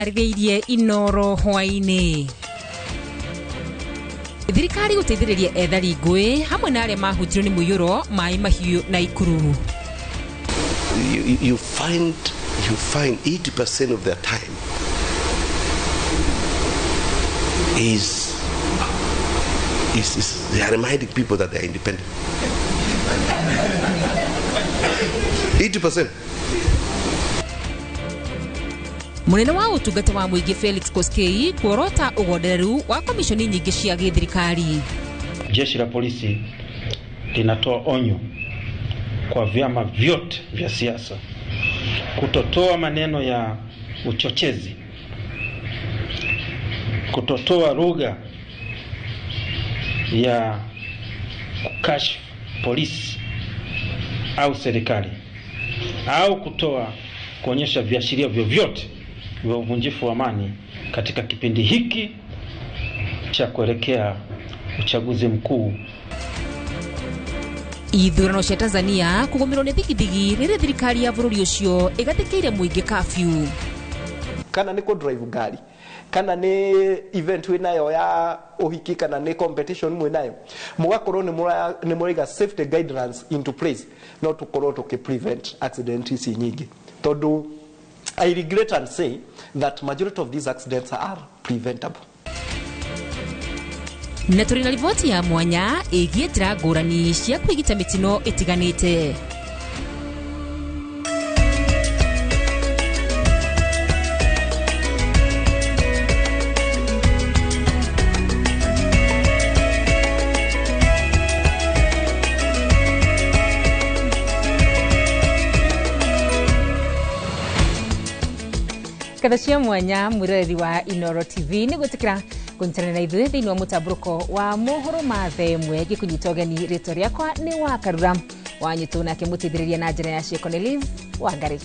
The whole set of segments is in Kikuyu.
Arĩrĩirie Inoro hwaĩ-inĩ. Thirikari gũteithĩrĩria ethari ngũĩ hamwe na arĩa mahutirio nĩ mũiyũro maĩ mahiũ na Ikuru. You find 80% of their time is they are reminding people that they are independent. 80%. Mũnene wa ũtungata wa mũingĩ Felix Koskei kuorota ũgondereru wa komishoni nyingĩ cia gĩthirikari. Jeshi la polisi linatoa onyo kwa vyama vyote vya siasa kutotoa maneno ya uchochezi, kutotoa lugha ya kukashifu polisi au serikali au kutoa kuonyesha viashiria vyovyote vya uvunjifu wa amani katika kipindi hiki cha kuelekea uchaguzi mkuu. Ithurano cia Tanzania kũgũmĩrwo nĩ thigithigi rĩrĩa thirikari ya bũrũri ũcio ĩgathĩkĩire mũingĩ kafyu. Kana nĩ kũ-drive ngari, kana nĩ event wĩnayo ya ũhiki, kana nĩ competition mwĩnayo, mũgakorwo nĩ mũraiga safety guidelines into place, no tũkorwo tũkĩ prevent accident ici nyingĩ, tondũ I regret and say that majority of these accidents are preventable. Na tũrĩ na riboti ya mwanya ĩgiĩ njĩra ngũrani cia kwĩgita mĩtino ĩtiganĩte. Katha cia mwanya, mwĩroreri wa Inoro TV, nĩ gwĩtĩkĩra kũnyitanĩra na ithuĩ thĩinĩ wa mũtambũrũko wa mohoro ma thaa ĩmwe. Ngĩkũnyita ũgeni, rĩtwa rĩakwa nĩ wa Karura Wanyitũ, nake mũteithĩrĩria na njĩra ya ciĩko nĩ Liz Wangari.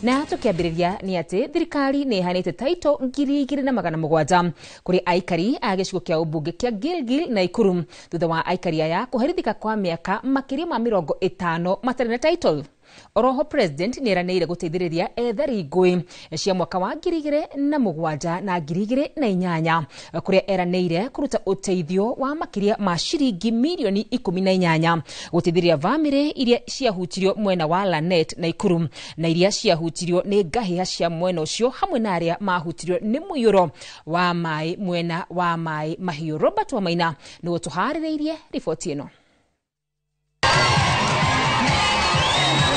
Na tũkĩambĩrĩria nĩ atĩ thirikari nĩ ĩhanĩte taito 2700 kũrĩ aikari a gĩcigo kĩa ũmbunge kĩa Gilgil na Ikuru, thutha wa aikari aya kũherithĩka kwa mĩaka makĩria ma 50 matarĩ na title. Oroho president nĩ eranĩire gũteithĩrĩria ethari ngũĩ cia mwaka wa 2007 na 2008, kũrĩa eranĩire kũruta ũteithio wa makĩria ma ciringi mirioni 18 gũteithĩrĩria bamĩrĩ iria ciahutirio mwena wa Lanet na Ikuru, na iria ciahutirio nĩ ngahĩha cia mwena ũcio, hamwe na arĩa mahutirio nĩ mũiyũro wa maĩ mwena wa Maĩ Mahiũ. Robert Wamaina nĩwe tũharĩrĩirie riboti ĩno.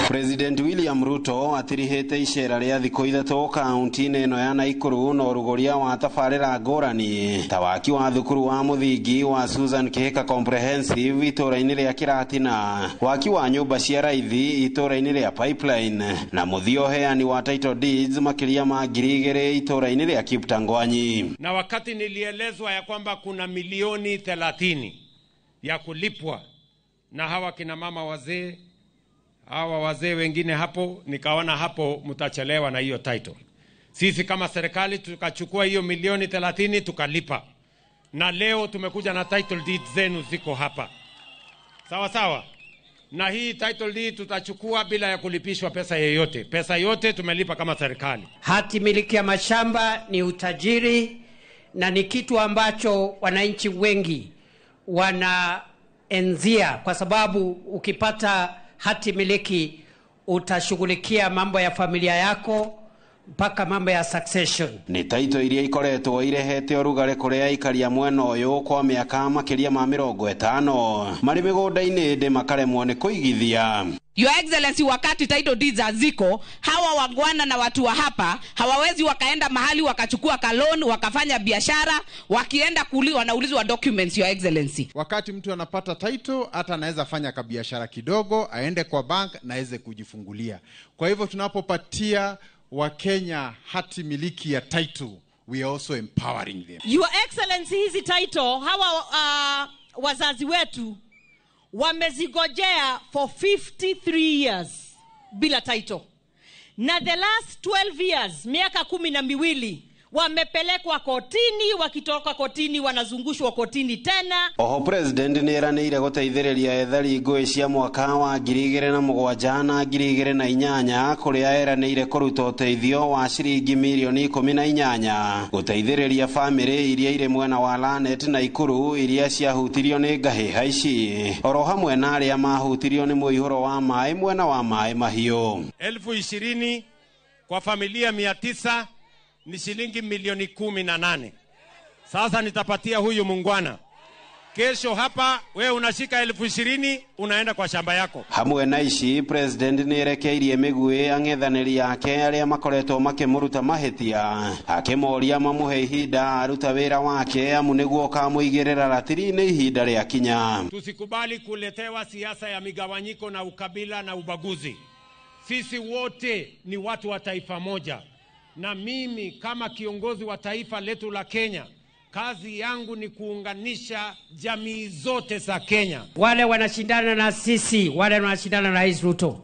President William Ruto atirihĩte icera rĩa thikũ 3 kaunti-inĩ ĩno ya Naikuru na ũrugũria wa tabarĩra ngũrani ta waki wa thukuru wa mũthingi wa Susan Kihika Comprehensive itũũra-inĩ rĩa Kiratina, waki wa nyũmba cia raithi itũũra-inĩ rĩa Pipeline, na mũthia ũheani wa title deeds makĩria ma 2000 itũũra-inĩ rĩa Kiptangwanyi. Na wakati nilielezwa ya kwamba kuna milioni 30 ya kulipwa na hawa kina mama wazee, hawa wazee wengine hapo, nikaona hapo mtachelewa na hiyo title. Sisi kama serikali tukachukua hiyo milioni 30 tukalipa, na leo tumekuja na title deeds zenu ziko hapa, sawa sawa. Na hii title deed tutachukua bila ya kulipishwa pesa yeyote. Pesa yote tumelipa kama serikali. Hati miliki ya mashamba ni utajiri na ni kitu ambacho wananchi wengi wanaenzia, kwa sababu ukipata hati miliki utashughulikia mambo ya familia yako mpaka mambo ya succession. Nĩ taito iria ikoretwo irehete ũrugarĩ kũrĩ aikari a mwena ũyũ kwa mĩaka makĩria ma 50, marĩ mĩgũnda-inĩ ĩndĩ makaremwo nĩ kũigithia. Your Excellency, wakati title deeds haziko, hawa wangwana na watu wa hapa hawawezi wakaenda mahali wakachukua ka-loan wakafanya biashara. Wakienda kuli wanaulizwa documents, Your Excellency. Wakati mtu anapata title, hata anaweza fanya kabiashara kidogo, aende kwa bank na aweze kujifungulia. Kwa hivyo tunapopatia Wakenya hati miliki ya title, we are also empowering them. Your Excellency, hizi title hawa wazazi wetu wamezigojea for 53 years bila title, na the last 12 years, miaka 12, Wamepelekwa kotini, wakitoka kotini wanazungushwa kotini tena. Oho president nĩ eranĩire gũteithĩrĩria ethari ngũĩ cia mwaka wa 2007 na 2008 kũrĩa eranĩire kũruta ũteithio wa ciringi mirioni 18 gũteithĩrĩria bamĩrĩ iria irĩ mwena wa Lanet na Ikuru iria ciahutirio nĩ ngahĩha ici oro hamwe na arĩa mahutirio nĩ mũihũro wa maĩ mwena wa Maĩ Mahiũ. 20,000 kwa familia 900 ni shilingi milioni 18. Sasa nitapatia huyu mungwana. Kesho hapa we unashika 20,000 unaenda kwa shamba yako. Hamwe na ici president nĩ erekeirie mĩguĩ ang'ethanĩri yake arĩa makoretwo makĩmũruta mahĩtia akĩmoria mamũhe ihinda aruta wĩra wake amu nĩguo ũkamũigĩrĩra ratiri-inĩ ihinda rĩa kinya. Tusikubali kuletewa siasa ya migawanyiko na ukabila na ubaguzi. Sisi wote ni watu wa taifa moja. Na mimi kama kiongozi wa taifa letu la Kenya, kazi yangu ni kuunganisha jamii zote za Kenya. Wale wanashindana na sisi, wale wanashindana na Rais Ruto,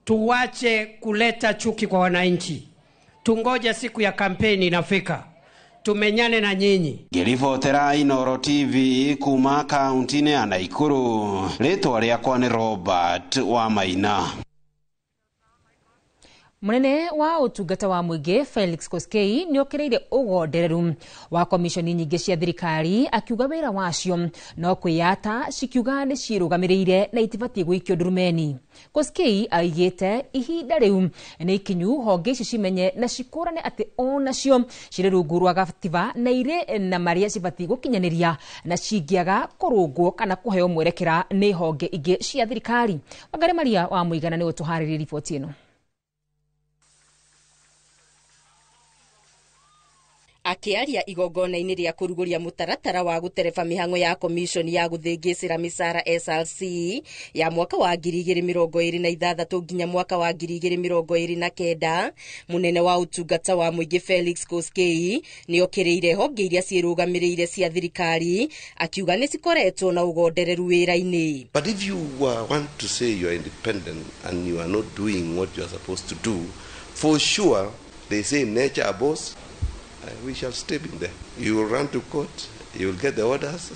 tuwache kuleta chuki kwa wananchi. Tungoje siku ya kampeni inafika, tumenyane na nyinyi. Ngĩribotera Inooro TV kuma kaunti-inĩ ya Naikuru, rĩtwa rĩakwa nĩ Robert Wamaina. Munene wa utungata wa mũingĩ Felix Koskei nĩokĩrĩire ũgondereru wa komishoni nyingĩ cia thirikari akiuga wĩra wacio no kwĩyata cikiuga nĩ ciĩrũgamĩrĩire na itibatiĩ gũikio ndurumeni. Koskei aigĩte ihinda rĩu nĩ ikinyu honge ici cimenye na cikũrane atĩ onacio cirĩ rungu rwa gatiba na irĩ na marĩa cibatiĩ gũkinyanĩria na cingĩaga kũrũngwo kana kũheo mwerekera nĩ honge ingĩ cia thirikari. Wangari Maria wa Mũigana nĩwe ũtũharĩrĩirie riboti ĩno. Akiaria igongona-inĩ rĩa kũrugũria mũtaratara wa gũtereba mĩhang'o ya komishoni ya gũthĩngĩcĩra mĩcara SRC ya mwaka wa 2026 nginya mwaka wa 2029, mũnene wa ũtungata wa mũingĩ Felix Koskei nĩokĩrĩire honge iria ciĩrũgamĩrĩire cia thirikari akiuga nĩ cikoretwo na ũgondereru wĩra-inĩ. But if you want to say you are independent and you are not doing what you are supposed to do, for sure they say nature abhors. We shall step in there. You will run to court, you will get the orders.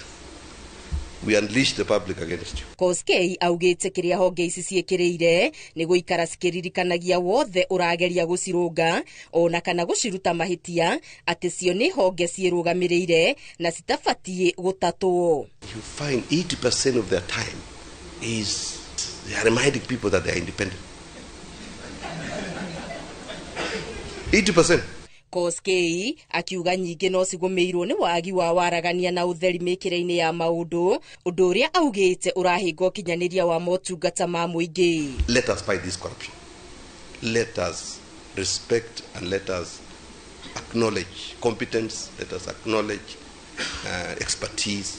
We unleash the public against you. Koskei augĩte kĩrĩa honge ici ciĩkĩrĩire nĩ gũikara cikĩririkanagia wothe ũrageria gũcirũnga ona kana gũciruta mahĩtia atĩ cio nĩ honge ciĩrũgamĩrĩire na citabatiĩ gũtatwo. You find 80% of their time is they are reminding people that they are independent. 80%. Koskei akiuga nyingĩ no cigũmĩirwo nĩ wagi wa waragania na ũtheri mĩkĩre-inĩ ya maũndũ, ũndũ ũrĩa augĩte ũrahinga ũkinyanĩria wa motungata ma mũingĩ. Let us fight this corruption. Let us respect and let us acknowledge competence. Let us acknowledge expertise.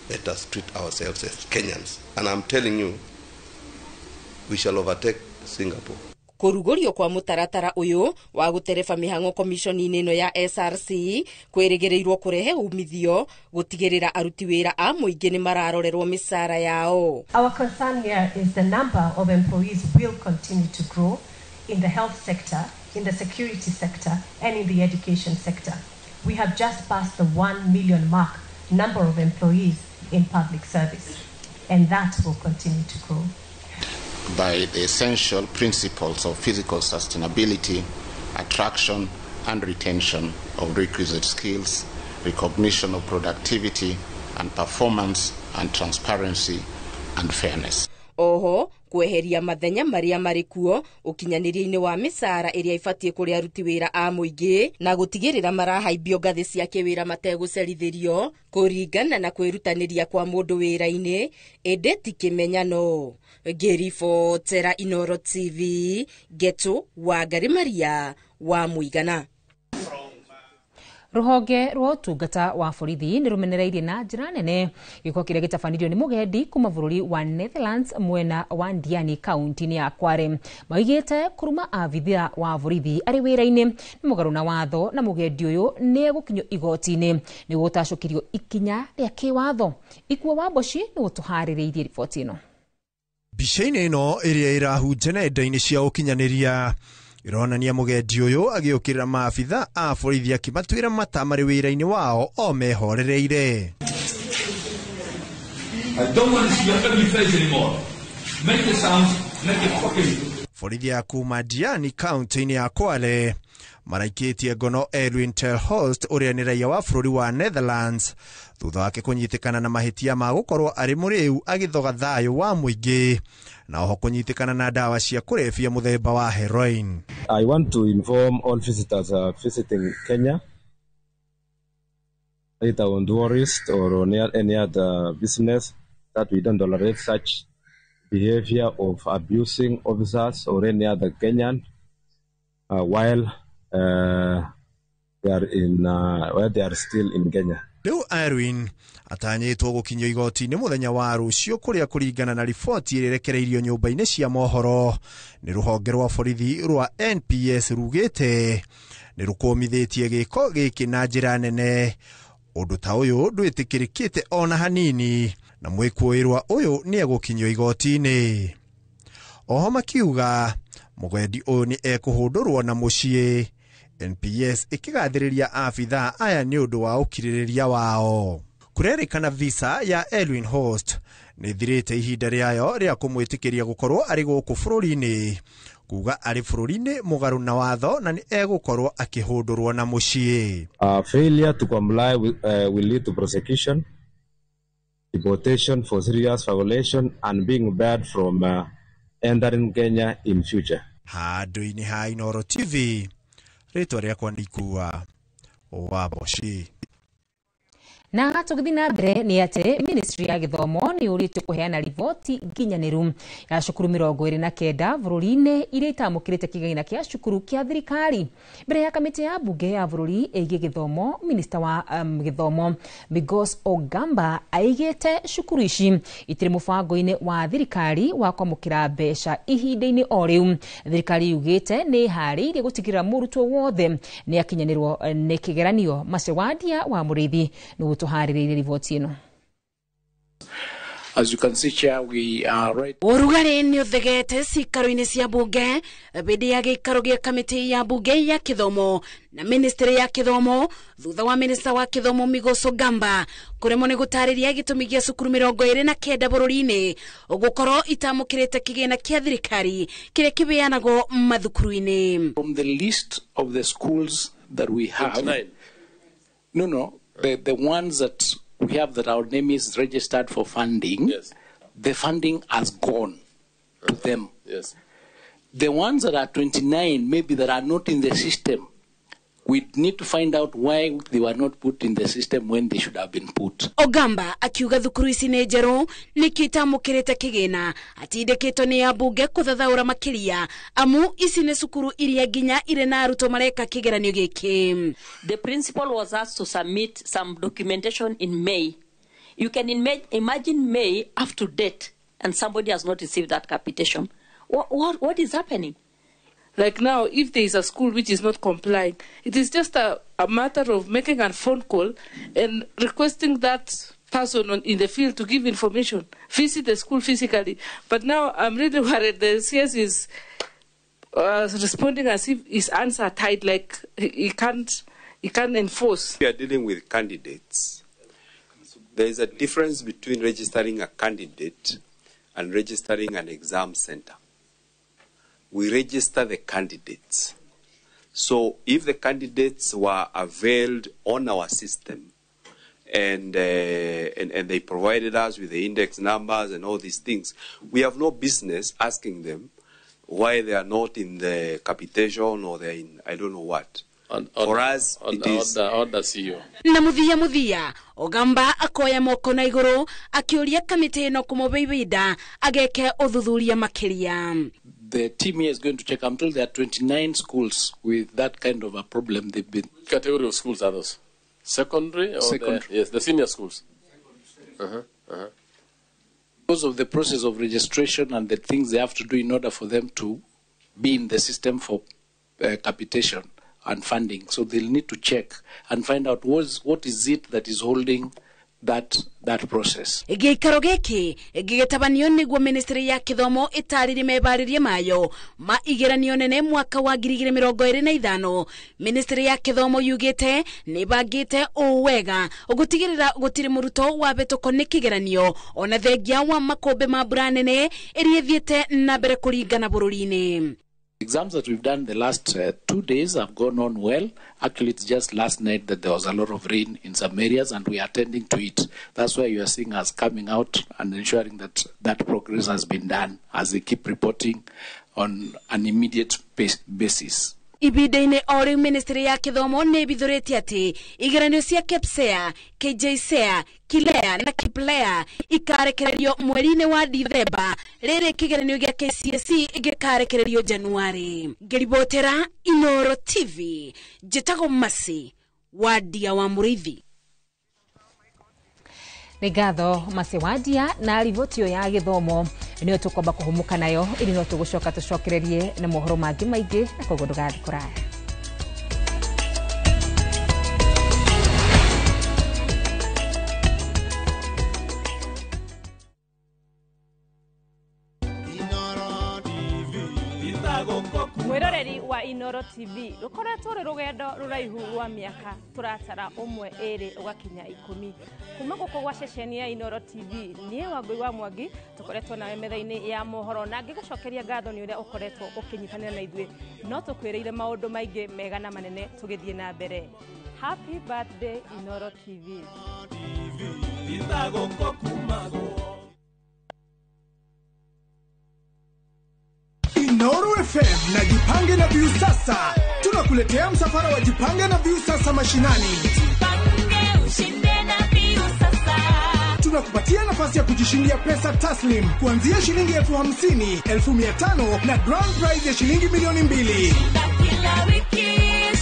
Let us treat ourselves as Kenyans. And I'm telling you, we shall overtake Singapore. Kũrugũrio kwa mũtaratara ũyũ wa gũtereba mĩhang'o komishoni-inĩ ĩno ya SRC kwĩrĩgĩrĩirwo kũrehe umithio gũtigĩrĩra aruti wĩra a mũingĩ nĩ mararorerwo mĩcara yao. Our concern here is the number of employees will continue to grow in the health sector, in the security sector and in the education sector. We have just passed the 1 million mark number of employees in public service, and that will continue to grow. By the essential principles of physical sustainability, attraction and retention of requisite skills, recognition of productivity and performance, and transparency and fairness. Oho, kweheria mathenya maria marĩ kuo ũkinyanĩria-inĩ wa mĩcara ĩrĩa ĩbatiĩ kũrĩ aruti wĩra a mũingĩ na gũtigĩrĩra marahaimbio ngathĩ cia kĩwĩra mategũcerithĩrio kũringana na kwĩrutanĩria kwa mũndũ wĩra-inĩ ĩndĩ ti kĩmenyano. Ngĩribotera Inooro TV, Getu Wangari Maria wa Mũigana. Ruhonge rwa ũtungata wa borithi nĩ rũmenereirie na njĩra nene gĩko kĩrĩa gĩtabanirio nĩ mũgendi kuma bũrũri wa Netherlands mwena wa Ndiani kaunti-inĩ ya Kware. Maugĩte kũruma abithaa wa borithi arĩ wĩra-inĩ nĩ mũgarũ na watho na mũgendi ũyũ nĩ egũkinyio igoti-inĩ nĩguo gũtacũkĩrio ikinya rĩa kĩwatho. Ikuo wa Mboci nĩ gũtũharĩrĩirie riboti ĩno. Mbica-inĩ ĩno ĩrĩa ĩrahunja nenda-inĩ cia ũkinyanĩria Ironania mũgendi ũyũ agĩũkĩrĩra maabitha a borithi akĩmatuĩra mata marĩ wĩra-inĩ wao o mehorereire. I don't want to see your ugly face anymore. Make the sounds, make it fucking. Borithi ya kuma Diani kaunti-inĩ ya Kwale maraikĩtie ngono Edwin Telhost ũrĩa nĩ raia wa bũrũri wa Netherlands thutha wake kũnyitĩkana na mahĩtia ma gũkorwo arĩ mũrĩu agĩthoga thayũ wa mũingĩ na oho kũnyitĩkana na ndawa cia kũrebia mũthemba wa heroin. I want to inform all visitors visiting Kenya, either on tourist or on any other business, that we don't tolerate such behavior of abusing officers or any other Kenyan while they are in while they are still in Kenya. Rĩu Irwin atanyĩtwo gũkinyio igoti-inĩ mũthenya wa rũciũ kũrĩa kũringana na riboti ĩrĩa ĩrekereirio nyũmba-inĩ cia mohoro nĩ rũhonge rwa borithi rwa NPS rugĩte nĩ rũkũmithĩtie gĩko gĩkĩ na njĩra nene. Ũndũ ta ũyũ ndwĩtĩkĩrĩkĩte ona hanini na mwĩkũĩrwa ũyũ nĩ egũkinyio igoti-inĩ. Oho makiuga mũgendi ũyũ nĩ ekũhũndũrwo na mũciĩ. NPS ĩkĩgathĩrĩria abithaa aya nĩ ũndũ wa ũkirĩrĩria wao. Kũrerĩkana visa ya Elwin Host nĩ ĩthirĩte ihinda rĩayo rĩa kũmwĩtĩkĩria gũkorwo arĩ gũkũ bũrũri-inĩ, kuga arĩ bũrũri-inĩ mũgarũ na watho na nĩ egũkorwo akĩhũndũrwo na mũciĩ. Failure to comply will lead to prosecution, deportation for serious violation and being barred from entering Kenya in future. Handũ-inĩ ha Inooro TV, rĩtwa rĩakwa nĩ Ikua wa Boshi. Na tũgĩthiĩ na mbere nĩ atĩ ministry ya gĩthomo nĩ yũrĩtio kũheana riboti nginyanĩru ya cukuru 29 bũrũri-inĩ iria itamũkĩrĩte kĩgĩna kĩa cukuru kĩa thirikari. Mbere ya kamĩtĩ ya mbunge ya bũrũri ĩgiĩ gĩthomo, minista wa gĩthomo Migos Ogamba aigĩte cukuru ici itirĩ mũbango-inĩ wa thirikari wa kwamũkĩra mbeca ihinda-inĩ o rĩu. Thirikari yugĩte nĩ ĩharĩirie gũtigĩrĩra mũrutwo wothe nĩ akinyanĩrwo nĩ kĩgeranio. Macewandia wa Mũrĩithi nĩguo tũharĩrĩirie riboti ĩno. As you can see, Chair, we are right. Ũrugarĩ nĩ ũthegete cikaro-inĩ cia mbunge hĩndĩ ya gĩikaro gĩa kamĩtĩ ya mbunge ya gĩthomo na ministry ya gĩthomo thutha wa minista wa gĩthomo Migos Ogamba kũremwo nĩ gũtarĩria gĩtũmi gĩa cukuru 29 bũrũri-inĩ gũkorwo itamũkĩrĩte kĩgĩna kĩa thirikari kĩrĩa kĩheanagwo mathukuru-inĩ. From the list of the schools that we have, 29. No, the ones that we have that our name is registered for funding, yes. The funding has gone to them. Yes. The ones that are 29, maybe that are not in the system, we need to find out why they were not put in the system when they should have been put. Ogamba akiuga thukuru ici nĩ njerũ nĩkĩo itamũkĩrĩte kĩgĩna atindĩkĩtwo nĩ ambunge kũthathaũra makĩria amu ici nĩ cukuru iria nginya irĩ na arutwo mareka kĩgeranio gĩkĩ. The principal was asked to submit some documentation in May. You can imagine May up to date and somebody has not received that capitation. What is happening? Like now, if there is a school which is not complying, it is just a matter of making a phone call and requesting that person in the field to give information, visit the school physically. But now I'm really worried. The CS is responding as if his hands are tied, like he can't enforce. We are dealing with candidates. There is a difference between registering a candidate and registering an exam center. We register the candidates. So if the candidates were availed on our system and they provided us with the index numbers and all these things, we have no business asking them why they are not in the capitation or they're in I don't know what. For us, it is... Na muthia Ogamba akoya moko na iguru akiuria kamĩtĩ ĩno kũmũbĩbĩnda ageke ũthuthuria makĩria. The team here is going to check. I'm told there are 29 schools with that kind of a problem. They've been category of schools are those? Secondary or secondary? Yes, the senior schools. Because of the process of registration and the things they have to do in order for them to be in the system for capitation and funding. So they'll need to check and find out what is it that is holding that process. Gĩikaro gĩkĩ gĩgĩtabanio nĩguo ministry ya gĩthomo ĩtarĩrie mebarĩrie mayo ma igeranio nene mwaka wa 2025. Ministry ya gĩthomo yugĩte nĩ bangĩte ũũ wega gũtigĩrĩra gũtirĩ mũrutwo wabĩtũkwo nĩ kĩgeranio ona thengia wa makũmbĩ ma mbura nene ĩrĩa ĩthiĩte na mbere kũringana bũrũri-inĩ. Exams that we've done the last 2 days have gone on well. Actually, it's just last night that there was a lot of rain in some areas, and we are attending to it. That's why you are seeing us coming out and ensuring that that progress has been done as they keep reporting on an immediate basis. Ibinda-inĩ o rĩu ministry ya gĩthomo nĩ ĩbithũrĩtie atĩ igeranio cia KPSEA, KJSEA, KILEA na KIPLEA ikarekererio mweri-inĩ wa Dithemba, rĩrĩ kĩgeranio gĩa KCSE gĩkarekererio Januari. Ngĩribotera Inoro TV, njĩtagwo Masi Wadia wa Mũrĩithi. Nĩ ngatho Masi Wadia na riboti ĩyo ya gĩthomo nĩyo tũkwamba kũhũmũka nayo ĩrĩ no tũgũcoka tũcokererie na mohoro mangĩ maingĩ na koguo ndũgathiĩ kũraya. Mwiroreri wa Inoro TV rukoretwo rĩ rũgendo rũraihu rwa mĩaka tũratara 1 2 ũgakinya 10 kuma gũkũ gwa ceceni ya Inoro TV niĩ Wangũi wa Mwangi tũkoretwo nawe metha-inĩ ya mohoro na ngĩgũcokeria ngatho nĩ ũrĩa ũkoretwo ũkĩnyitanĩra na ithuĩ no tũkwĩrĩire maũndũ maingĩ mega na manene tũgĩthiĩ na mbere. Happy birthday Inoro TV. Inoro FM na Jipange na Viusasa tunakuletea msafara wa Jipange na Viusasa mashinani. Jipange ushinde na Viusasa. Tunakupatia nafasi ya kujishindia pesa taslim kuanzia shilingi 50,000, 500,000 na grand prize ya shilingi 2,000,000. Kila wiki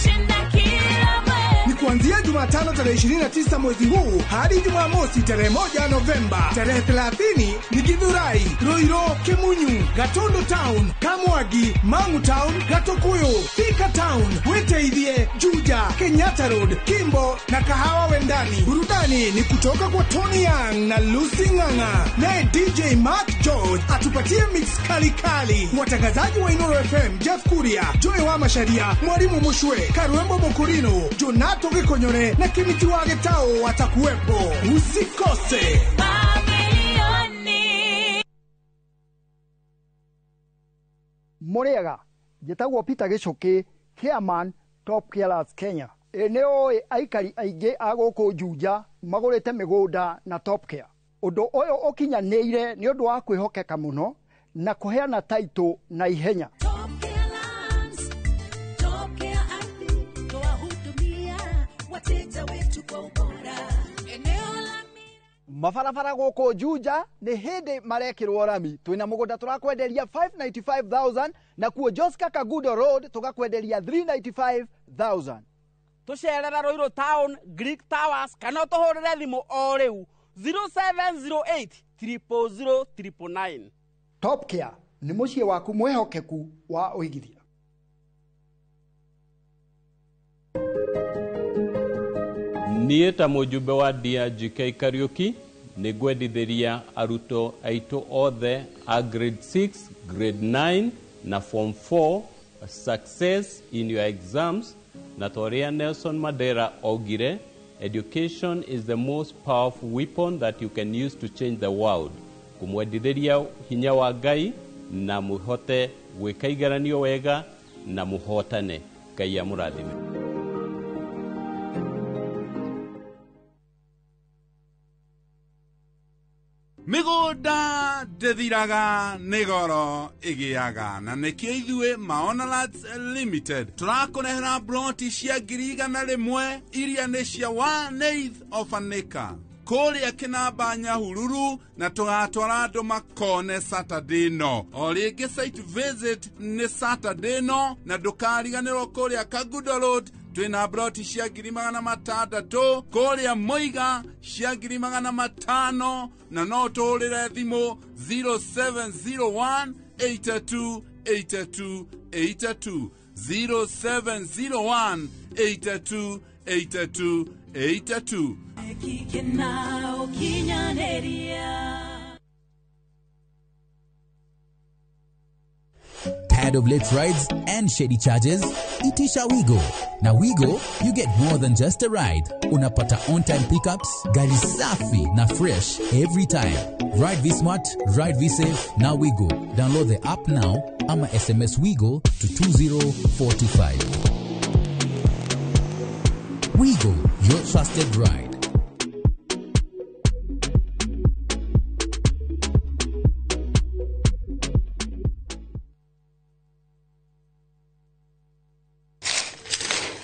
shinda kila mwezi. Ni kuanzia Jumatano tarehe 29 mwezi huu hadi Jumamosi tarehe 1 Novemba. Tarehe 30 ni Githurai, Ruiru, Kimunyu, Gatundu Town, Kamwagi, Mangu Town, Gatukuyu, Thika Town, Witeithie, Juja, Kenyatta Road, Kimbo na Kahawa Wendani. Burudani ni kutoka kwa Tony Young na Lucy Ng'ang'a. Naye DJ Mark George atupatie mix kali kali. Watangazaji wa Inoro FM Jeff Kuria, Joy wa Masharia, Mwalimu Mushwe, Karuembo Mokurino, Jonato Gikonyore na Kimiti wa Getao watakuwepo. Usikose. Muriega, njĩtagwo Peter Gĩcũkĩ, chairman Top Killers Kenya. Ĩ nĩ ũĩ aikari aingĩ a gũkũ Juja magũrĩte mĩgũnda na Top Care. Ũndũ ũyũ ũkinyanĩire nĩ ũndũ wa kwĩhokeka mũno na kũheana taitũ na ihenya. Mabarabara gũkũ Juja nĩ hĩndĩ marekĩrwo rami. Twĩna mũgũnda tũrakwenderia 595,000 na kuo Joska Kagudo Road tũgakwenderia 395,000. Tũcerera Ruiru Town, Greek Towers kana ũtũhũrĩre thimũ o rĩu 0708 000 999. Top Care nĩ mũciĩ waku mwĩhokeku wa ũigithia. Niĩ ta mũjumbe wa DRGK Kariuki nĩ ngwendithĩria arutwo aitũ othe a grade 6, grade 9 na form 4 success in your exams, na ta ũrĩa Nelson Mandela augire, education is the most powerful weapon that you can use to change the world. Kũmwendithĩria hinya wa Ngai na mũhote gwĩka igeranio wega na mũhotane. Ngai amũrathime. Mĩgũnda ndĩthiraga nĩ goro ĩgĩaga, na nĩkĩo ithuĩ Maona Lands Limited tũrakũrehera broti cia 100,000 iria nĩ cia 1/8 of an acre kũrĩa Kĩnamba Nyahururu, na tũgatwara andũ makone Saturday no. O rĩngĩ site visit nĩ Saturday no, na ndũkariganĩrwo kũrĩa Kagudo Road twĩna broti cia 600,000, kũrĩa Moiga cia 500,000, na no tũhũrĩre thimũ 0701 82 82 82 0701 82 82 82. Tired of late rides and shady charges? Itisha Wigo. Na Wigo, you get more than just a ride. Unapata on-time pickups, gari safi na fresh every time. Ride V-Smart, ride V-Safe, na Wigo. Download the app now ama SMS Wigo to 20425. Wigo, your trusted ride.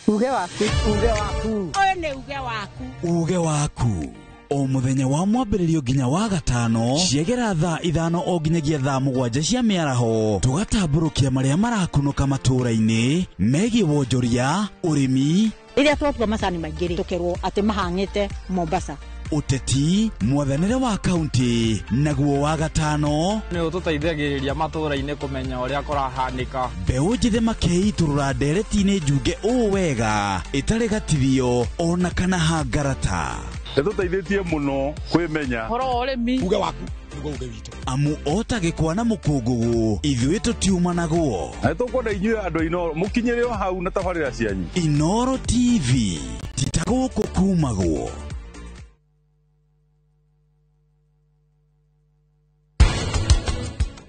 Uge waku, uge waku. Ũyũ nĩ uge waku. Uge waku. O mũthenya wa mwambĩrĩrio nginya wa gatano ciegera thaa 5 o nginyagia thaa 7 cia mĩaraho tũgatambũrũkia marĩa marakunũka matũũra-inĩ megiĩ wonjoria, ũrĩmi, rĩrĩa twatua macani maingĩ rĩ tũkerwo atĩ mahang'ĩte Mombasa, ũteti, mwathanĩre wa kaunti, naguo wa gatano nĩ ũtũteithagĩrĩria matũũra-inĩ kũmenya ũrĩa kũrahanĩka. Mbeũ njĩthĩ makeitũrũra ndereti-inĩ njunge ũũ wega ĩtarĩ gatithio ona kana hangarata. Ĩtũteithĩtie mũno kwĩmenya ũhoro wa ũrĩmi. Uge waku nĩguo uge witũ. Amu ota gĩkwa na mũkũngũgũ ithuĩ tũtiumanagwo. Na nĩtũkwenda inyuĩ andũ a Inooro mũkinyĩre o hau na tabarĩra cianyu. Inooro TV ti ta gũkũ kumagwo.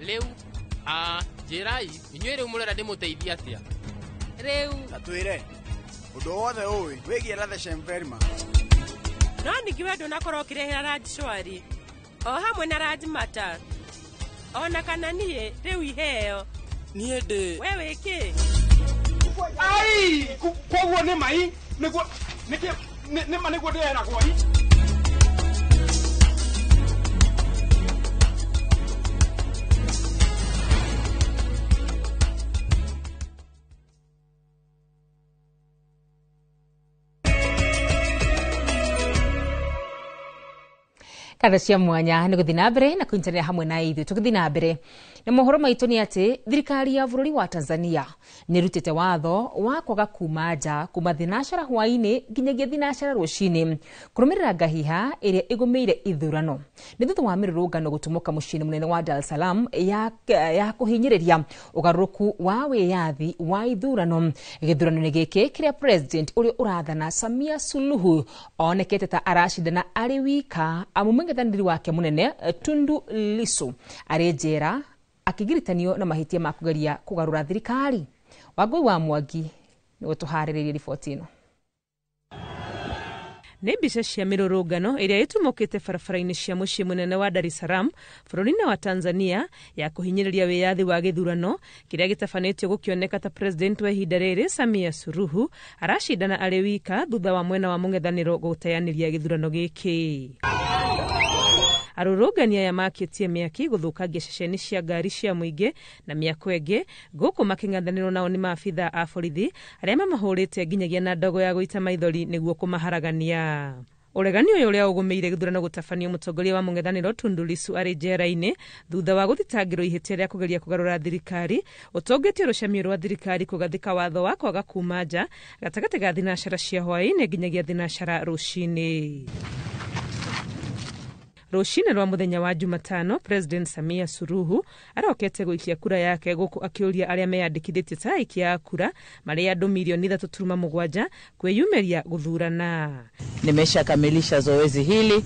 Rĩu njĩrai inyuĩ rĩu mũrera ndĩmũteithie atĩa? Rĩu ta twĩre ũndũ wothe ũĩ wĩgiĩ Ratheshem Verma. No ningĩ we ndũnakorwo ũkĩrehera Raj Shwari o hamwe na Raj Mata ona kana niĩ rĩu iheo niĩ ndĩ we wĩkĩ? Ai, koguo nĩ mai nĩguo nĩkĩ nĩ ma nĩguo ndĩreragwo i. Katha cia mwanya nĩ gũthiĩ na mbere na kũnyitanĩra hamwe na ithuĩ. Tũgĩthiĩ na mbere na mohoro maitũ nĩ atĩ thirikari ya bũrũri wa Tanzania nĩ ĩrutĩte watho wa kwaga kuma nja kuma thinashara hwaĩ-inĩ nginyagia thinashara rũcinĩ kũrũmĩrĩra ngahiha ĩrĩa ĩgũmĩire ithurano. Nĩ thutha wa mĩrũrũngano gũtumũka mũciĩ-inĩ mũnene wa Dar es Salaam ya kũhinyĩrĩria ũgarũrũku wa wĩyathi wa ithurano. Gĩthurano-inĩ gĩkĩ kĩrĩa president ũrĩa ũrathana Samia Suluhu onekete ta aracindana arĩ wika amu mũng'ethanĩri wake mũnene Tundu Lissu arĩ njera akĩgiritanio na mahĩtia ma kũgeria kũgarũra thirikari. Wangũi wa Mwangi nĩwe tũharĩrĩirie riboti ĩno. Nĩ mbica cia mĩrũrũngano ĩrĩa ĩtumũkĩte barabara-inĩ cia mũciĩ mũnene wa Dar es Salaam bũrũri-inĩ wa Tanzania ya kũhinyĩrĩria wĩyathi wa gĩthurano kĩrĩa gĩtabanĩtio gũkĩoneka ta president wa ihinda rĩrĩ Samia Suluhu aracindana arĩ wika thutha wa mwena wa mũng'ethanĩro gũteanĩria gĩthurano gĩkĩ. Arũrũngani aya makĩtie mĩaki gũthũkangia ceceni cia ngari cia mũingĩ na mĩako ĩngĩ gũkũ makĩng'ethanĩrwo nao nĩ maabitha a borithi arĩa mamahũrĩte nginyagia na ndogo ya gũita maithori nĩguo kũmaharagania. Ũregani ũyũ ũrĩa ũgũmĩire gĩthurano gũtabanio mũtongoria wa mũng'ethanĩro Tundu Lissu arĩ njera-inĩ thutha wa gũthitangĩrwo ihĩtia rĩa kũgeria kũgarũra thirikari ũtongetie rũcemio rwa thirikari kũgathĩka watho wa kwaga kuma nja gatagatĩ ga thinacara cia hwaĩ-inĩ nginyagia thinacara rũcinĩ. Rũcinĩ rwa mũthenya wa Jumatano, President Samia Suluhu arokete gũikia kura yake gũkũ akĩũria arĩa meyandĩkithĩtie ta aikia a kura marĩ andũ milioni 3.7 kwĩyumĩria gũthurana. Nimeshakamilisha zoezi hili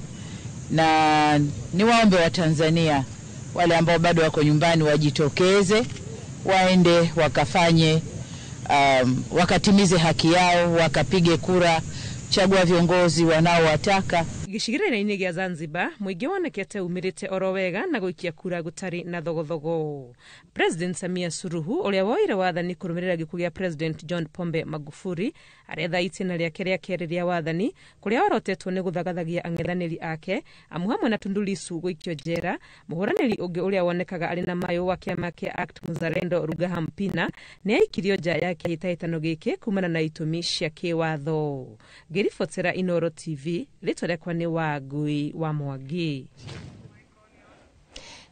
na niwaombe wa Tanzania wale ambao bado wako nyumbani wajitokeze, waende wakafanye, wakatimize haki yao, wakapige kura, chagua viongozi wanaowataka. Gĩcigĩrĩra-inĩ gĩa Zanzibar mũingĩ wonekete umĩrĩte oro wega na gũikia kura gũtarĩ na thogothogo. President Samia Suluhu ũrĩa woire wathani kũrũmĩrĩra gĩkuũ gĩa President John Pombe Magufuli aretha itĩna rĩake rĩa kerĩ rĩa wathani kũrĩa orotetwo nĩ gũthagathagia ang'ethanĩri ake amu hamwe na Tundu Lissu gũikio njera. Mũhũranĩri ũngĩ ũrĩa wonekaga arĩ na mayũ wa kĩama kĩa ACT Muzalendo Rugaha Mpina nĩ aikirio nja ya kĩhĩtahĩtano gĩkĩ kumana na itũmi cia kĩwatho. Ngĩribotera Inooro TV, rĩtwa rĩakwa nĩ Wangui wa Mwangi.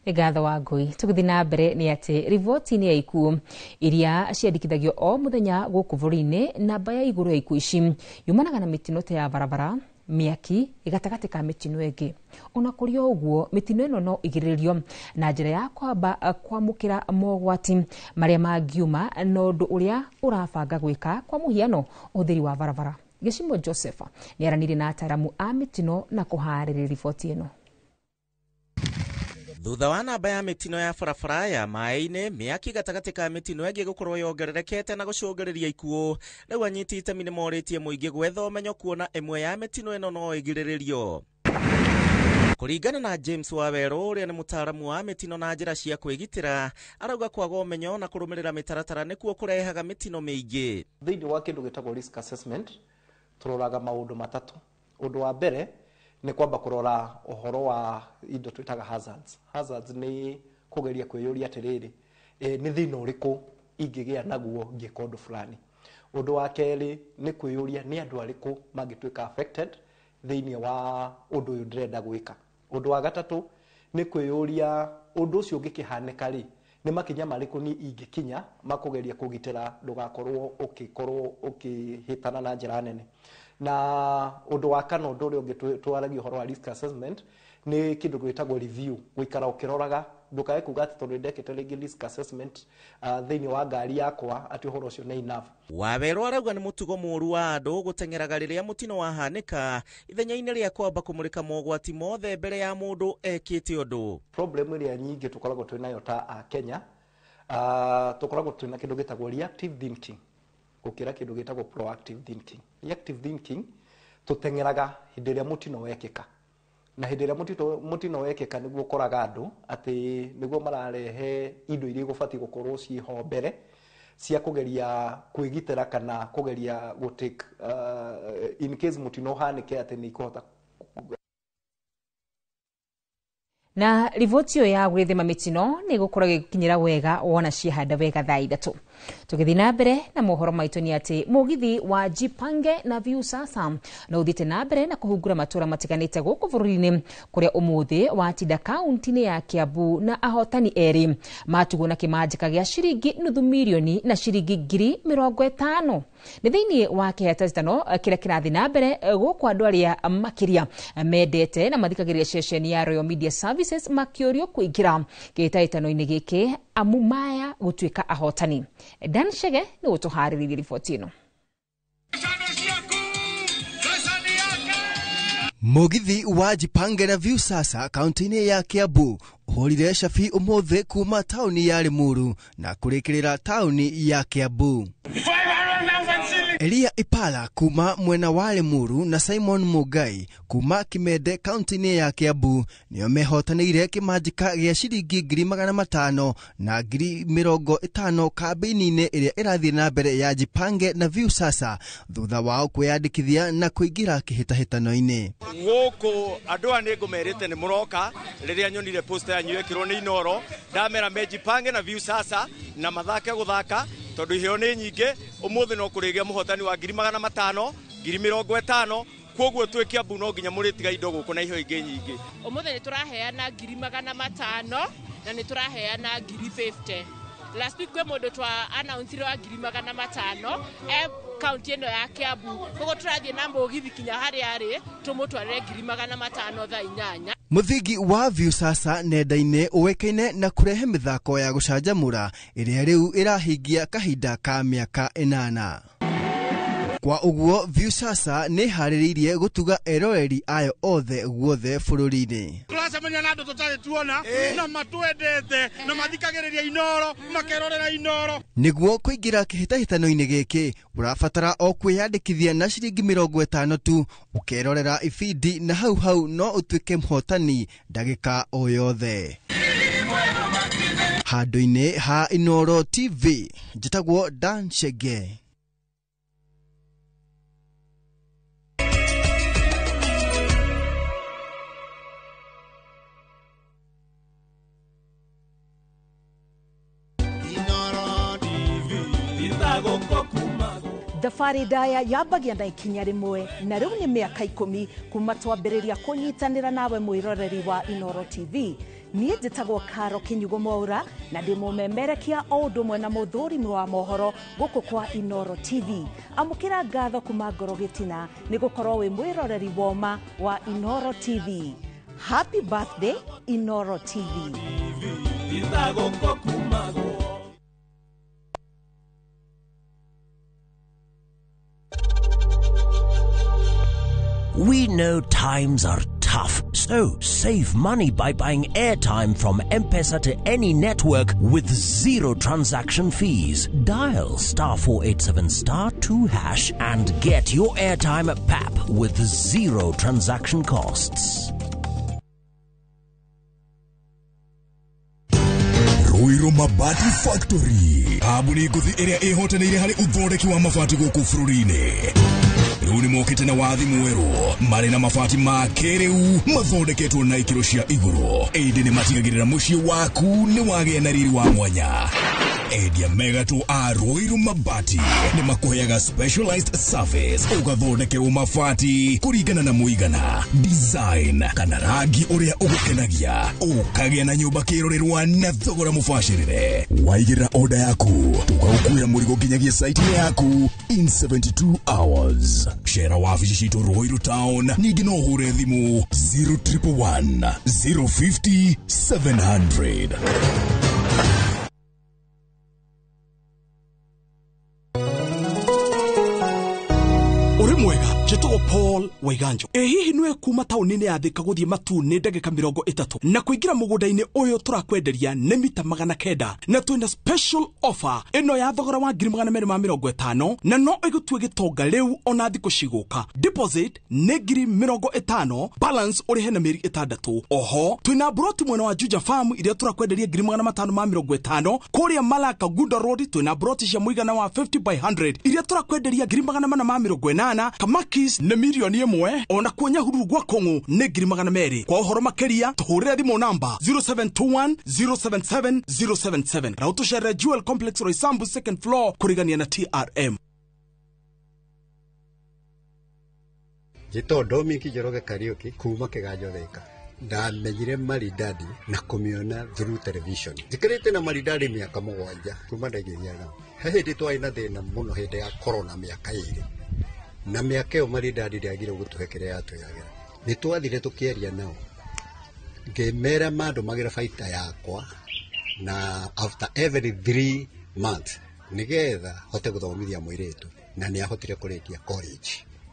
Nĩ ngatho Wangui. Tũgĩthiĩ na mbere nĩ atĩ riboti-inĩ ya ikuũ iria ciandĩkithagio o mũthenya gũkũ bũrũri-inĩ, namba ya igũrũ ya ikuũ ici yumanaga na mĩtino ta ya barabara, mĩaki gatagatĩ ka mĩtino ĩngĩ. Ona kũrĩ o ũguo, mĩtino ĩno no ĩgirĩrĩrio na njĩra ya kwamba kwamũkĩra mogwati marĩa mangiuma na ũndũ ũrĩa ũrabanga gwĩka, kwa mũhiano ũhũthĩri wa barabara. Gĩcimo Joseph nĩaranĩirie na ataaramu a mĩtino na kũharĩrĩria riboti ĩno. Thutha wa namba ya mĩtino ya barabara ya maĩ-inĩ, mĩaki gatagatĩ ka mĩtino ĩngĩ gũkorwo yongererekete na gũcũngĩrĩria ikuũ, rĩu anyiti itemi nĩ morĩtie mũingĩ gwetha ũmenyo kuona ĩmwe ya mĩtino ĩno no ĩgirĩrĩrio. Kũringana na James Wawerũ ũrĩa nĩ mũtaaramu wa mĩtino na njĩra cia kwĩgitĩra, arauga kwaga ũmenyo na kũrũmĩrĩra mĩtaratara nĩkuo kũrehaga mĩtino mĩingĩ. Thĩinĩ wa kĩndũ gĩtagwo risk assessment tũroraga maũndũ matatũ. Ũndũ wa mbere nĩ kwamba kũrora ũhoro wa indo twĩtaga hazards. Hazards nĩ kũgeria kwĩyũria atĩrĩrĩ, nĩ thĩna ũrĩkũ ingĩgĩa naguo ngĩka ũndũ fulani. Ũndũ wa kerĩ nĩ kwĩyũria nĩ andũ arĩkũ mangĩtuĩka affected thĩinĩ wa ũndũ ũyũ ndĩrenda gwĩka. Ũndũ wa gatatũ nĩ kwĩyũria ũndũ ũcio ũngĩkĩhanĩka rĩ, nĩ makinya marĩkũ niĩ ingĩkinya makũgeria kũgitĩra ndũgakorwo ũgĩkorwo ũkĩhĩtana na njĩra nene. Na ũndũ wa kana, ũndũ ũrĩa ũngĩ twaragia ũhoro wa risk assessment nĩ kĩndũ gĩtagwo review, gũikara ũkĩroraga, ndũkae kuga atĩ tondũ ndekĩte rĩngĩ risk assessment thĩinĩ wa ngari yakwa atĩ ũhoro ũcio nĩ enough. Wawerũ arauga nĩ mũtugo mũũru wa andũ gũteng'eraga rĩrĩa mũtino wahanĩka ithenya-inĩ rĩa kwamba kũmũrĩka mogwati mothe mbere ya mũndũ ekĩte ũndũ. Problem ĩrĩa nyingĩ tũkoragwo twĩ nayo ta a Kenya, tũkoragwo twĩna kĩndũ gĩtagwo reactive thinking gũkĩra kĩndũ gĩtagwo proactive thinking. Reactive thinking tũteng'eraga hĩndĩ ĩrĩa mũtino wekĩka, na hĩndĩ ĩrĩa mũtino wekĩka nĩguo ũkoraga andũ atĩ nĩguo mararehe indo iria igũbatiĩ gũkorwo ciĩho mbere cia kũgeria kwĩgitĩra kana kũgeria gũtake in case mũtino ũhanĩke atĩ nĩ ikũhota. Na riboti ĩyo ya gwĩthema mĩtino nĩ ĩgũkorwo ĩgĩkinyĩra wega wona ciahanda wega thaa 3. Tũgĩthiĩ na mbere na mohoro maitũ nĩ atĩ mũgithi wa Jipange na Viusasa no ũthiĩte na mbere na kũhungura matũra matiganĩte gũkũ bũrũri-inĩ, kũrĩa ũmũthĩ watinda kaunti-inĩ ya Kiambu na ahotani erĩ matugwo na kĩmanjĩka gĩa ciringi 500,000 na ciringi 50,000. Nĩ thĩinĩ wa kĩhĩtahĩtano kĩrĩa kĩrathiĩ na mbere gũkũ andũ arĩa makĩria mendete na mathikagĩrĩria ceceni ya Royal Media Services makĩũrio kũingĩra kĩhĩtahĩtano-inĩ gĩkĩ amu maya gũtuĩka ahotani. Dan Shege nĩ ũtũharĩrĩirie riboti ĩno. Mũgithi wa Jipange na Viusasa kaunti-inĩ ya Kiambu ũhũrire cabi ũmũthĩ kuma taũni ya Limuru na kũrĩkĩrĩra taũni ya Kiambu. Elia Ipala kuma mwena wa Limuru na Simon Mugai kuma Kimende kaunti-inĩ ya Kiambu nĩo mehotanĩire kĩmanjĩka gĩa ciringi 500,000 na 50,000 kambĩini-inĩ ĩrĩa ĩrathiĩ na mbere ya Jipange na Viusasa thutha wao kwĩyandĩkithia na kũingĩra kĩhĩtahĩtano-inĩ. Gũkũ andũ aya nĩ ngũmerĩte nĩ mũroka rĩrĩa nyonire poster yanyu yekĩrwo nĩ Inoro, ndamera me Jipange na Viusasa na mathake gũthaka tondũ iheo nĩ nyingĩ. Ũmũthĩ no kũrĩgĩa mũhotani wa 500,000, 50,000, koguo twĩ Kiambu no nginya mũrĩtiga indo gũkũ na iheo ingĩ nyingĩ. Ũmũthĩ nĩ tũraheana 500,000 na nĩ tũraheana 50,000. Last week kwĩ mũndũ twa announce wa 500,000 kaunti ĩno ya Kiambu, koguo tũrathiĩ na mũgithi kinya harĩa arĩ tũmũtwarĩre 500,000 thaa 8. Mũthingi wa Viusasa nenda-inĩ ũĩkaine na kũrehe mĩthako ya gũcanjamũra ĩrĩa rĩu ĩrahingia kahinda ka mĩaka 8. Kwa ũguo Viusasa nĩ ĩharĩrĩirie gũtuga eroreri ayo othe guothe bũrũri-inĩ. Tũracemania na andũ tũtarĩ tuona na matwendete na mathikagĩrĩria Inoro makerorera Inoro. Nĩguo kũingĩra kĩhĩtahĩtano-inĩ gĩkĩ ũrabatara o kwĩyandĩkithia na ciringi 50 tu, ũkerorera ibindi na hau hau no ũtuĩke mũhotani ndagĩka o yothe. Handũ-inĩ ha Inoro TV njĩtagwo Dan Chege. The Thabarĩ ndaya yambagia na ikinya rĩmwe, na rĩu nĩ mĩaka 10 kuma twambĩrĩria kũnyitanĩra nawe mwĩroreri wa Inooro TV. Niĩ njĩtagwo Karo Kinyugo Mwaura na ndĩ mũmemerekia o ũndũ ũmwe na mũthũrimi wa mohoro gũkũ kwa Inooro TV. Amũkĩra ngatho kuma ngoro gĩtina nĩ gũkorwo wĩ mwĩroreri woma wa Inooro TV. Happy birthday Inooro TV. We know times are tough, so save money by buying airtime from M-Pesa to any network with zero transaction fees. Dial *487*2# and get your airtime at PAP with zero transaction costs. Ruiru Mabati Factory, kambuni ngũthi ĩrĩa ĩhotanĩire harĩ ũthondeki wa mabati gũkũ bũrũri-inĩ. Rĩu nĩ mokĩte na wathi mwerũ, marĩ na mabati ma kĩrĩu mathondeketwo na ikĩro cia igũrũ, ĩndĩ nĩ matigagĩrĩra mũciĩ waku nĩ wagĩa na riri wa mwanya. Endia megatũ a Ruiru Mabati nĩ makũheaga specialized service, ũgathondekerwo mabati kũringana na mũigana, design kana rangi ũrĩa ũgũkenagia, ũkagĩa na nyũmba kĩrorerwa na thogora mũbacĩrĩre. Waigĩrĩra order yaku, tũgagũkuĩra mũrigo nginyagia site yaku in 72 hours. Cera wabici citũ Ruiru Town, ningĩ no ũhũre thimũ 0111 050 700. Mwega njĩtagwo Paul Waiganjo. Ĩ hihi nĩwe kuma taũni-inĩ ya Thika gũthiĩ Matuu nĩ ndagĩka 30 na kũingĩra mũgũnda-inĩ ũyũ tũrakwenderia nĩ mita 900 na twĩna special offer ĩno ya thogora wa 250,000 na no ĩgũtue gĩtonga rĩu ona thikũ cigũka. Deposit nĩ 50,000, balance ũrĩhe na mĩeri 6. Oho twĩna broti mwena wa Juja Farm iria tũrakwenderia 550,000. Kũrĩa Malaka Gunda Road twĩna broti cia mũigana wa 50 by 100 iria tũrakwenderia 480,000. Kamakis nĩ 1 million, ona kuo Nyahururu gwa Kong'u nĩ 200,000. Kwa ũhoro makĩria tũhũrĩre thimũ namba 0721 077 077 na ũtũcerere Jewel Complex Roysambu second floor kũrigania na TRM. Njĩtagwo Dominic Njoroge Kariũki kuma Kĩganjo Thika. Ndamenyire Maridadi na kũmĩona through television. Njikarĩte na Maridadi mĩaka 7 kuma ndaigithia nao. He hĩndĩ twarĩ na thĩna mũno hĩndĩ ya corona mĩaka 2. Na mĩaka ĩyo Maridadi ndĩagire gũtũhe kĩrĩa yatwĩragĩra. Nĩ twathire tũkĩaria nao, ngĩmera mandũmagĩra baita yakwa na after every 3 months nĩgetha hote gũthomithia mũirĩtu, na nĩ ahotire kũrĩkia college.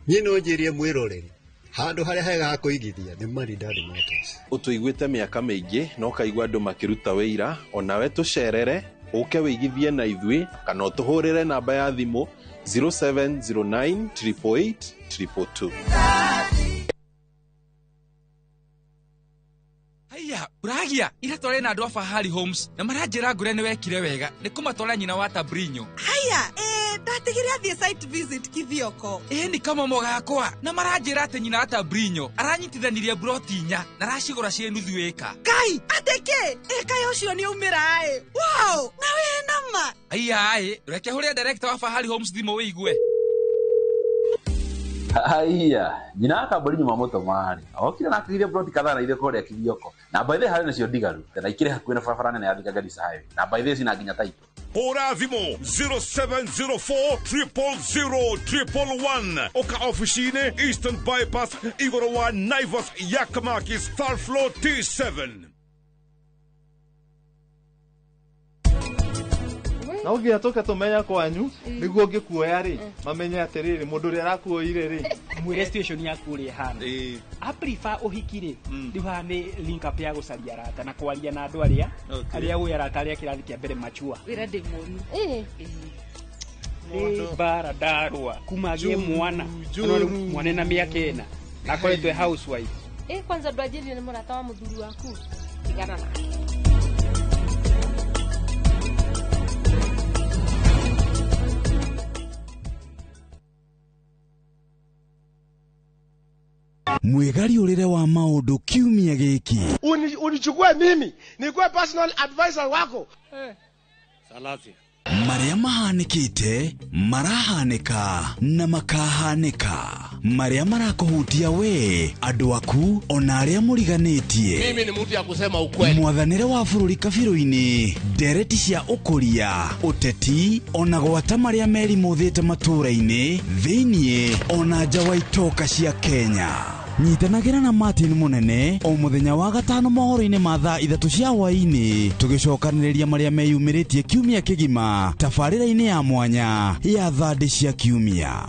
Niĩ no njĩrie mwĩroreri handũ harĩa hega ha kũigithia nĩ Maridadi Motors. Ũtũiguĩte mĩaka mĩingĩ na ũkaigua andũ makĩruta wĩira, onawe tũcerere ũke wĩigithie na ithuĩ kana ũtũhũrĩre namba ya thimũ 0709 888 222. Haiya, uragia ira tware na andu a Fahari Homes na maranjira ngure ni wekire wega ni kumatwara nyina wa Tabrinyo. Haiya, ndatigire athie site visit Kithioko. Ni kama mogakwa na maranjira ati nyina wa Tabrinyo aranyitithanirie broti 4 na aracigura cie nuthu ĩka. Kai, ateke ĩka ucio ni umira ĩ. Wow, na we nama. Haiya, reke huria director wa Fahari Homes thimũ wĩigue. Haiya, nyina wa Kaburi nyuma mũtomari okire na akĩgĩria broti kadhaa na ithe kũrĩa Kithioko, na by the harĩ nacio ndigaru na ikĩrĩ hakuhĩ na barabara nene ya Thika Garissa Highway, na by the cina nginya taito. Hũra thimũ 0704 000 111 ũka ofici-inĩ Eastern Bypass igũrũ wa Naivas ya Kamakis third floor T7. Na ũngĩatoka tũmenya kwanyu nĩguo ngĩkuoya rĩ mamenye atĩrĩrĩ mũndũ ũrĩa arakuoire rĩ mwĩre station yaku ũrĩa ĩhana. A prefer ũhiki rĩ rĩu haha nĩ link up ya gũcaria arata na kwaria na andũ arĩa arĩa ũĩ arata arĩa kĩrathi kĩa mbere machua. Wĩra ndĩ mũru. Nĩ mbara ndarũa kuma agĩe mwana mwana na mĩaka 4 na akoretwo e housewife. Kwanza ndwanjĩrire nĩ mũrata wa mũthuri waku tigana nake. Mwĩgariũrĩre wa maũndũ kiumia gĩkĩ. Unichukue mimi nikuwe personal advisor wako. Salasia. Marĩa mahanĩkĩte, marahanĩka na makahanĩka, marĩa marakũhutia we, andũ aku ona arĩa mũriganĩtie. Mimi ni mtu ya kusema ukweli. Mwathanĩre wa bũrũri kabirũ-inĩ, ndereti cia ũkũria, ũteti ona gwata marĩa merimũthĩte matũũra-inĩ thĩiniĩ ona nja wa itoka cia Kenya. Nyitanagĩra na Martin Mũnene o mũthenya wa gatano mohoro-inĩ ma thaa 3 cia hwaĩ-inĩ, tũgĩcokanĩrĩria marĩa meyumĩrĩtie kiumia kĩgima tabarĩra-inĩ ya mwanya ya thandĩ cia kiumia.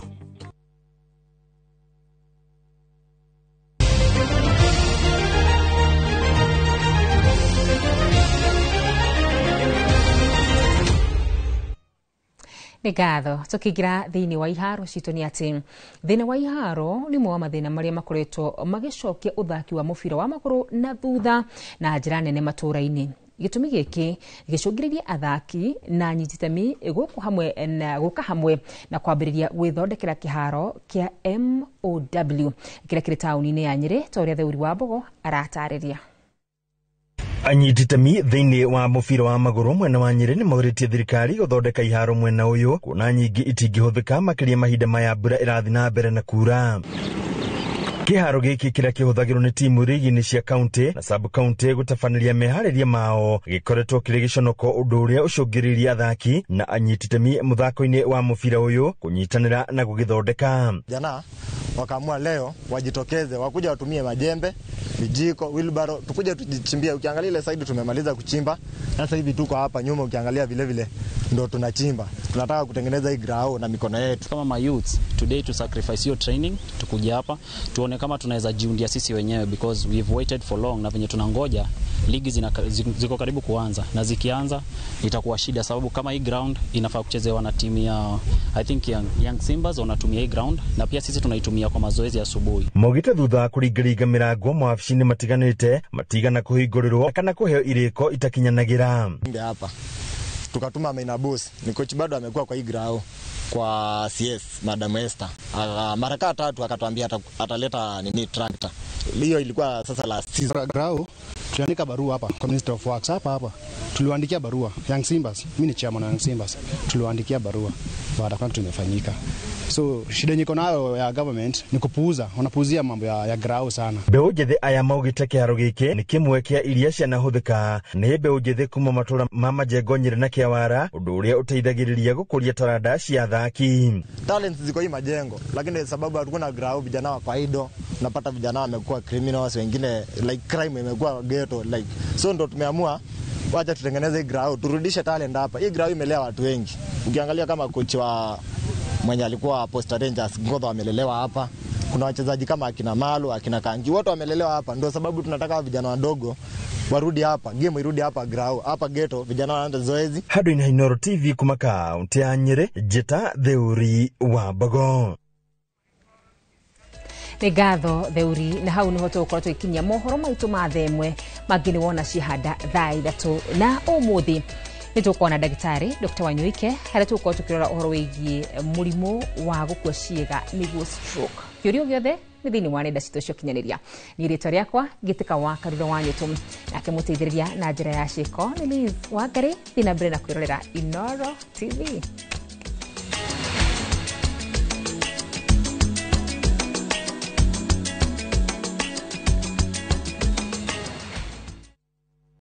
Nĩ ngatho. Tũkĩingĩra thĩinĩ wa iharo citũ nĩ atĩ thĩna wa iharo nĩ ũmwe wa mathĩna marĩa makoretwo magĩcokia ũthaki wa mũbira wa magũrũ na thutha na njĩra nene matũũra-inĩ. Gĩtũmi gĩkĩ gĩcũngĩrĩrie athaki na anyititemi gũka hamwe na kwambĩrĩria gwĩthondekera kĩharo kĩa MOW kĩrĩa kĩrĩ taũni-inĩ ya Nyĩrĩ, ta ũrĩa Theuri wa Mbogo aratarĩria. Anyititemi thĩinĩ wa mũbira wa magũrũ mwena wa Nyĩrĩ nĩmaũrĩtie thirikari gũthondeka iharo mwena ũyũ, kuona nyingĩ itingĩhũthĩka makĩria mahinda maya mbura ĩrathiĩ na mbere na kura. Kĩharo gĩkĩ kĩrĩa kĩhũthagĩrwo nĩ timu rigi-inĩ cia kaunti na sub kaunti gũtabanĩria meharĩria mao gĩkoretwo kĩrĩ gĩconoko, ũndũ ũrĩa ũcũngĩrĩirie athaki na anyititemi mũthako-inĩ wa mũbira ũyũ kũnyitanĩra na gũgĩthondeka. Jana wakaamua leo wajitokeze, wakuja watumie majembe, vijiko, wheelbarrow, tukuje tujichimbie. Ukiangalia ile side tumemaliza kuchimba, sasa hivi tuko hapa nyuma, ukiangalia vile vile ndo tunachimba. Tunataka kutengeneza hii ground na mikono yetu. Kama ma youths today to sacrifice your training, tukuje hapa tuone kama tunaweza jiundia sisi wenyewe, because we've waited for long, na venye tunangoja ligi ziko karibu kuanza, na zikianza itakuwa shida, sababu kama hii ground inafaa kuchezewa na timu ya I think Young Simbas wanatumia hii ground, na pia sisi tunaitumia kwa mazoezi asubuhi. Maugĩte thutha wa kũringaringa mĩrango mawabici-inĩ matiganĩte matigana kũhingũrĩrwo kana kũheo irĩko itakinyanagĩra. Hapa tukatuma maina boss, ni coach bado amekuwa kwa hii ground kwa CS Madam Esther. Mara kaa tatu akatuambia ataleta nini tractor. Hiyo ilikuwa sasa last season. Grau tuliandika barua hapa kwa Minister of Works hapa hapa. Tuliwaandikia barua Young Simbas, mimi ni chairman wa Young Simbas. Tuliwaandikia barua baada kwa tumefanyika. So shida niko nayo ya government ni kupuuza, wanapuuzia mambo ya grau sana. Mbeũ njĩthĩ aya maugĩte kĩharo gĩkĩ nĩ kĩmwe kĩa iria cianahũthĩka nĩ mbeũ njĩthĩ kuma matũũra ma Majengo, Nyĩrĩ na Kĩawara, ũndũ ũrĩa ũteithagĩrĩria gũkũria taranda cia athaki. Talents ziko hii Majengo, lakini sababu hatukuna grau, vijana wa kawaida, unapata vijana wamekuwa criminals, wengine like crime imekuwa ghetto like. So ndo tumeamua wacha tutengeneze hii grau, turudishe talent hapa. Hii grau imelea watu wengi. Ukiangalia kama coach wa mwenye alikuwa Posta Rangers Ngodho amelelewa hapa. Kuna wachezaji kama akina Malu, akina Kangi, wote wamelelewa hapa. Ndio sababu tunataka vijana wadogo warudi hapa, game irudi hapa grau, hapa ghetto, vijana wanaanza zoezi. Handũ-inĩ ha Inooro TV kuma kaunti ya Nyĩrĩ, Njĩta Theuri wa Mbogo. Nĩ ngatho Theuri, na hau nĩho tũgũkorwo tũgĩkinyia mohoro maitũ ma thaa ĩmwe, mangĩ nĩ wona cihanda thaa 3 na ũmũthĩ nĩ tũkuona ndagĩtarĩ Dr. Wanyoike harĩa tũgũkorwo tũkĩrora ũhoro wĩgiĩ mũrimũ wa gũkua ciĩga nĩguo stroke. Kĩũria gĩothe nĩ thĩinĩ wa nenda citũ cia ũkinyanĩria. Niĩ rĩtwa rĩakwa ngĩtĩka wa Karura wa Nyũtũ, nake mũteithĩrĩria na njĩra ya ciĩko nĩ Liz Wangari. Thiĩ na mbere na kwĩrorera Inooro TV.